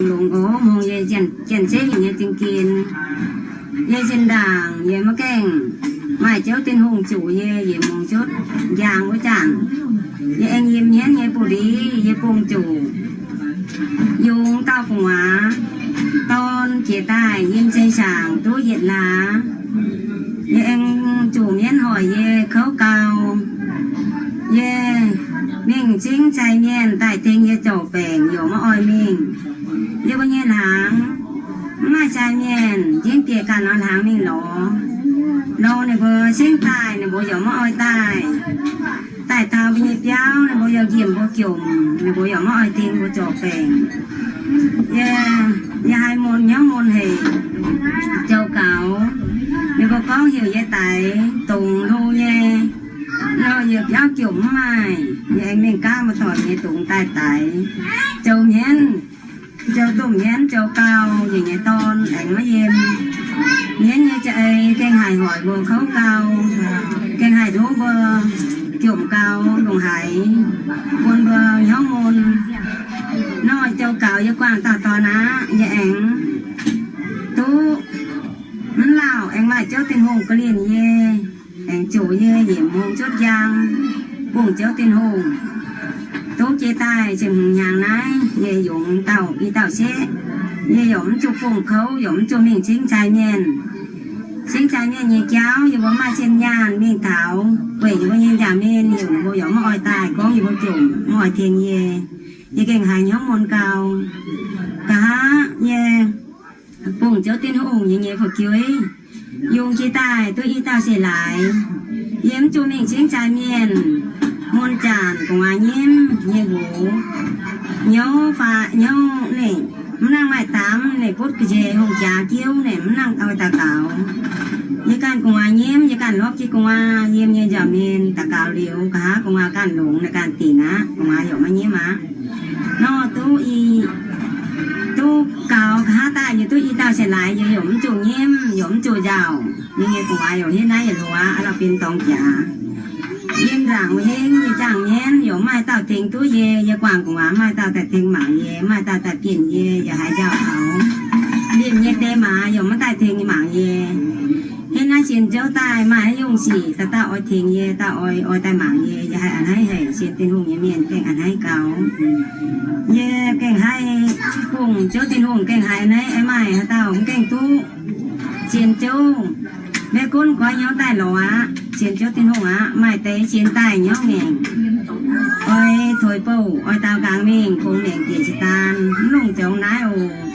longx oc, mongh yie janx-zeiv nyei zingh gen. Yie zinh ndaangc yie maiv gaengh maaih Ziouv Tin-Hungh zuqc yie, yie mungz cuotv njang wuov zanc, yie aengx yiem hmien nyei buoz-ndiev yie bungx zuqc yungz dauh gu'nguaaz dorn jiex daaih yiem se saangc duqv yietc laaix. Yie aengx zuqc mienv hoic yie kouv gau. Yie mingh cingv cai mienh daaih tengx yie zorc baengc yaac maiv oix mingh. Yie mbuo nyei hnaangx mv maaih cai mienh, njimv bieqc ganh nor hnaangx mingh lorz. Lorz ninh mbuo cingv daaih ninh mbuo yaac maiv oix daaih. Daaih taux mbuo nyei biauv ninh mbuo yaac nqemh mbuo jomc, ninh mbuo yaac maiv oix tengx mbuo zorc baengc. Yie, yie haiz mun hnyouv mun hec, zoux gaux. Ninh mbuo gorngv heuc yie daix dongz hlo nyei, nor yie biauv jomc mv maaih, yie aengx mingh gaanv muoz-doic nyei dongz daaih daix. Zoux hmien, zoux domh hmien zoux gau, yie nyei dorn aengx maiv yiem. Hmien nyei za'eix gengh haih hoic mbuo kouv gau, gengh haih tov mbuo jomc gau, longc haiz bun mbuo hnyouv mun. Nor zoux gaux yie guangc dauh dorn aqv, yie aengx duqv mv lauh aengx maaih Ziouv Tin-Hungh ga'lienh yie, aengx zoqc yie yietc mungz cuotv njang, bungx Ziouv Tin-Hungh. Duqv jiex daaih ziepc hmz hnyangx naaiv, yie yungz dauh i dauh sieqv. Yie yaac mv zuqc bungx kouv, yaac mv zuqc mingh cingv cai mienh. Cingv cai mienh nyei jauv yie mbuo maaih zinh nyaanh mingh taux, weic yie mbuo nyei njaaux mienh heuc ninh mbuo yaac maiv oix daaih, gorngv yie mbuo jomc mv oix tengx yie. Yie gengh haiz hnyouv mun gau. Nqa'haav yie bungx Ziouv Tin-Hungh nyei nyei fu'jueiv, yungz jiex daaih duqv i dauh seix laaix. Yie mv zuqc mingh cingv cai mienh. Mun zanc gu'nguaaz nyimv nyei nqox, hnyouv faaux hnyouv ninh mv nangc maaih damv, ninh butv ga'njei hungh jaax jiuv, ninh mv nangc oix daux gaux. Yie ganh gu'nguaaz nyimv, yie ganh lorpv jienv gu'nguaaz yiem nyei njaaux mienh daux gaux liuz, nqa'haav gu'nguaaz ganh longx, ninh ganh dinc aqv, gu'nguaaz yaac maiv nyimv aqv. Nor duqv i, duqv gaux nqa'haav daaih yie duqv i dauh seix laaix, yie yaac mv zuqc nyimv, yaac mv zuqc njaaux. Yie nyei gu'nguaaz yaac hietv naaiv yietc hluoqc aqv, la'biei dorng jaax. Yiem nzaangc wuov hingv yie zaangh mienv yaac maaih dauh tengx duqv yie, yie guangc gu'nguaaz maaih dauh daaih tengx mangc yie, maaih dauh daaih bienh yie, yaac haiz njaaux taux. Mienh nyei deix maaz yaac maiv daaih tengx mangc yie. Hietv naaiv sienx Ziouv daaih maaih haaix nyungc sic, dauh dauh oix tengx yie, dauh oix, oix daaih mangc yie, yie haiz a'hneiv haic. Sienx Tin-Hungh nyei mienh gengh a'hneiv gaux. Yie gengh haih bungx Ziouv Tin-Hungh gengh haiz a'hneiv, maaih haaix dauh mv gaengh duqv sienx Ziouv, maiv gunv goiv hnyouv daaih lorz aqv, sienx Ziouv Tin-Hungh aqv. Maaih deix sienx daaih hnyouv ngaengc, oix tuix bouh, oix daaux nqaang mingh, kungx maengc bieqc jiex daan, mv longc zoux naaiv oc.